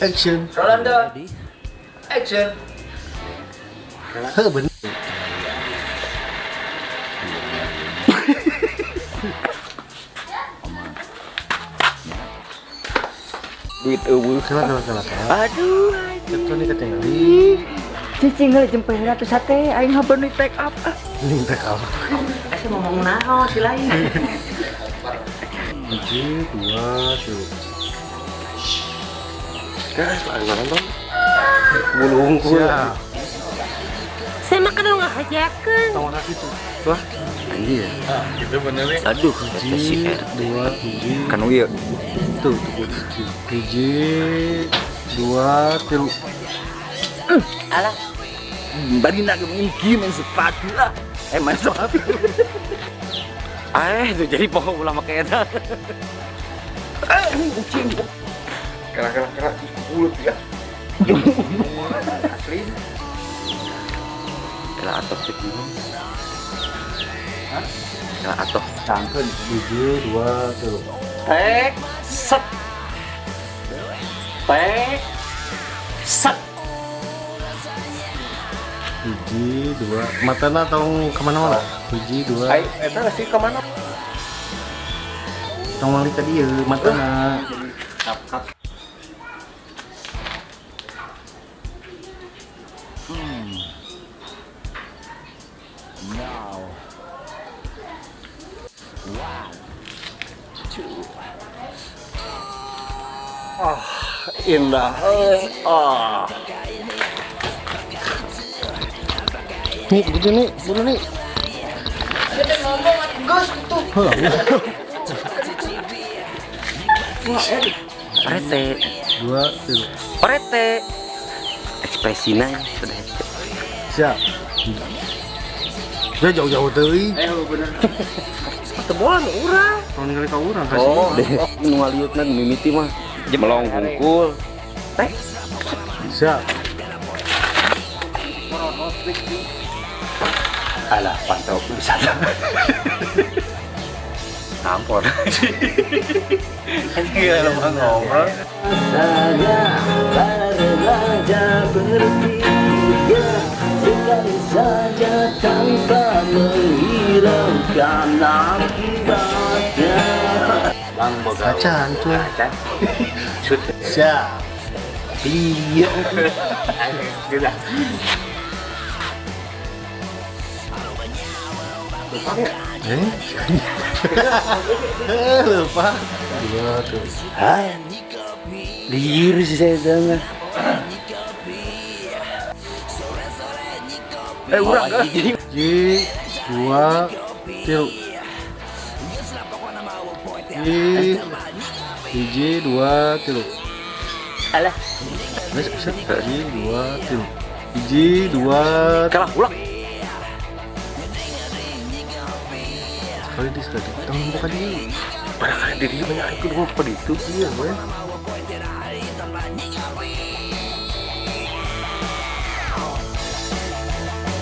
Action. Rolando. Action. Heh, bener. Duit eueuh. Kela kela kela kela. Aduh. Cepton nih ketinggalan. Cicing heula jempe heula tuh sate aing habeun take up ah. Ini take up. Asa ngomong naon si lain. 1, 2, 3. Guys, lagi nonton. Bulu hungkul. Saya makan dong ngajakeun. Tong kaki tuh. Wah, Anjir. Gitu bener nih. Aduh, eta si 1, R. 2, 1. Kan ieu. Tuh, tuh, tuh. 1, 2, 3. Alah. Bari nak main game main sepatu lah. Main sepatu. Itu jadi pokok ulah make eta. Kucing. Kena kena kena mulut ya. Asli. Kena atok sih. Hah? Kena atok. Sangkeun. 1, 2, 3. Tek set. Tek set. 1, 2. Matana tong kemana-mana? 1, 2. Ai, eta sih kemana? Tong mali tadi ya, matana. Kap-kap. Ah, indah. Ah. Nih, gitu nih, buru nih. Kita ngomong gus tuh. Parete. 2, 3. Parete. Ekspresinya sudah. Siap. Dia jauh-jauh teuing. Bener. Tebolan urang. Tong ningali ka urang kasih. Oh, nu ngaliutna mimiti mah jemelong hungkul. Teh. Siap. Alah, pantau bisa. Tampon. Anjing gila lo ngobrol. Saja para remaja bertiga sekali saja tanpa menghiraukan akibatnya. Bang boga. Acan cuy. Acan. Shoot. Siap. Iya. Gila. Lupa. 2, 3. Hah? Liur sih saya dengar. Urang kan? 1, 2, 3. 1, 2, 3. Alah. Guys, bisa. 1, 2, 3. 1, 2. Kalah ulang. Sekali di sekali. Tong buka di. Barangkali diri banyak ikut gua pada itu. Iya, gue.